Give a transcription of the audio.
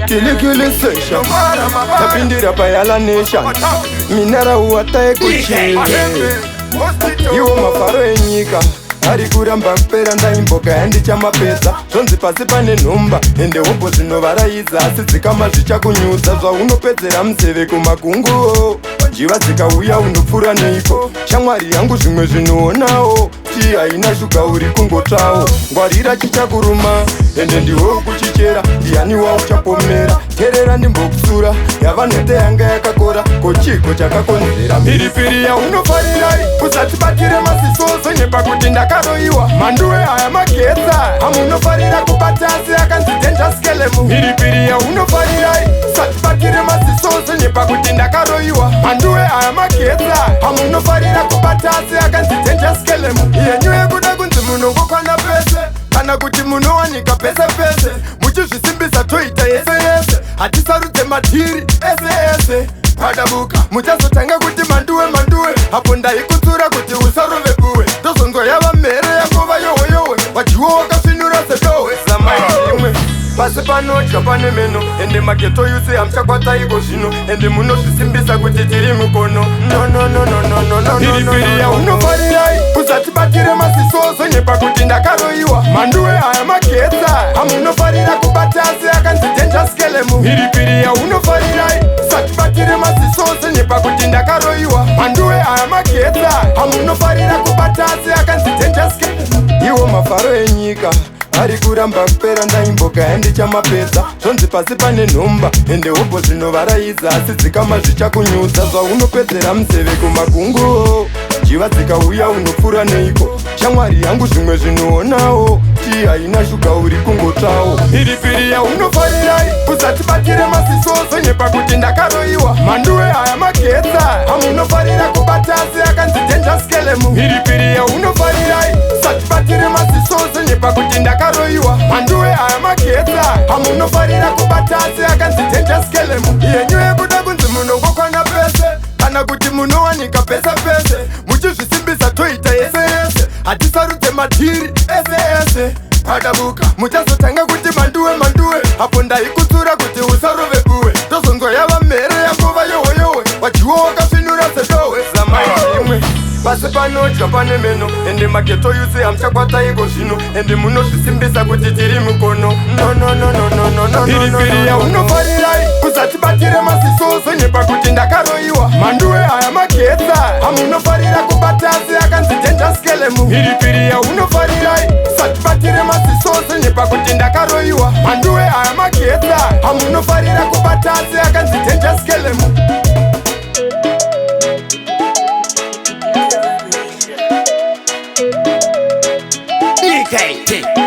Kilikili session. Tapindira payala nation. Minara uwata ekuchile. Iwo mafaro enyika ari kuramba kupera, ndaimboka yandichamapedza. Zvonzi pasi pane nhomba ende hobho dzinovaraidza, asi dzikama zvichakunyudza. Zvaunopedzera museve kumakunguo, njiva dzikauya unopfuura neiko? Shamwari yangu, zvimwe zvinoonawo ti haina shuga, uri kungotsvawo. Ngwarira chichakuruma ende ndiwo kuchichera. Ndiani wauchapomera? Terera ndimbokusura yava nhete yanga yakakora. Kochiko chakakonzera mhiripiri yaunofarirai? Usatibatire masiso, zonyepa kuti ndakaroiwa. Manduwe aya magetsa amunofarira kubata, asi akanzi danger skelemu. Mhiripiri yaunofarirai, usatibatire masiso, zonyepa kuti ndakaroiwa. Manduwe aya magetsa amunofarira kubata, asi akanzi danger skelemu. Yenyu yekuda kunzi munongokwana pese, kana kuti munowanika pese pese, muchizvisimbisa toita yese yese, hatisarudze madhiri ese ese. Padabuka muchazotanga kuti manduwe manduwe, apo ndaikutsura kuti usarove buwe. Tozonzwa yava mhere yakova yowe yowe, wadyiwo wakasvinura sedohwe. Zamai zvimwe, pasi panodya pane meno. Ende maghetto youths hamuchakwata iko zvino, ende munozvisimbisa kuti tiri mukono. Piripiri yaunofarirai, usatibatire masiso, zonyepa kuti ndakaroiwa. Manduwe aya magetsa amunofarira kubata, asi akanzi danger skelemu. Piripiri yaunofarirai, usatibatire masiso, zonyepa kuti ndakaroiwa. Manduwe aya magetsa amunofarira kubata, asi akanzi danger skelemu. Iwo mafaro enyika ari kuramba kupera, ndaimboka yandichamapedza. Zvonzi pasi pane nhomba ende hobho dzinovaraidza, asi dzikama zvichakunyudza. Zvaunopedzera museve kumakunguo, njiva dzikauya unopfuura neiko? Shamwari yangu, zvimwe zvinoonawo ti haina shuga, uri kungotsvawo. Piripiri yaunofarirai, usatibatire masiso, zonyepa kuti ndakaroiwa. Manduwe aya magetsa amunofarira kubata, asi akanzi danger skelemu. Piripiri yaunofarirai, usatibatire masiso, zonyepa kuti ndakaroiwa. Manduwe aya magetsa amunofarira kubata, asi akanzi danger skelemu. Yenyu yekuda kunzi munongokwana pese, kana kuti munowanika pese pese, muchizvisimbisa toita yese yese, hatisarudze madhiri ese ese. Padabuka muchazotanga kuti manduwe manduwe, apo ndaikutsura kuti usarove buwe. Tozonzwa yava mhere yakova yowe yowe, wadyiwo wakasvinura sedohwe. Zamai zvimwe, pasi panodya pane meno. Ende maghetto youths hamuchakwata iko zvino, ende munozvisimbisa kuti tiri mukono. Piripiri yaunofarirai, usatibatire masiso, zonyepa kuti ndakaroiwa. Manduwe aya magetsa amunofarira kubata, asi akanzi danger skelemu. Piripiri yaunofarirai, usatibatire masiso, zonyepa kuti ndakaroiwa. Manduwe aya magetsa amunofarira kubata, asi akanzi danger skelemu. DKT.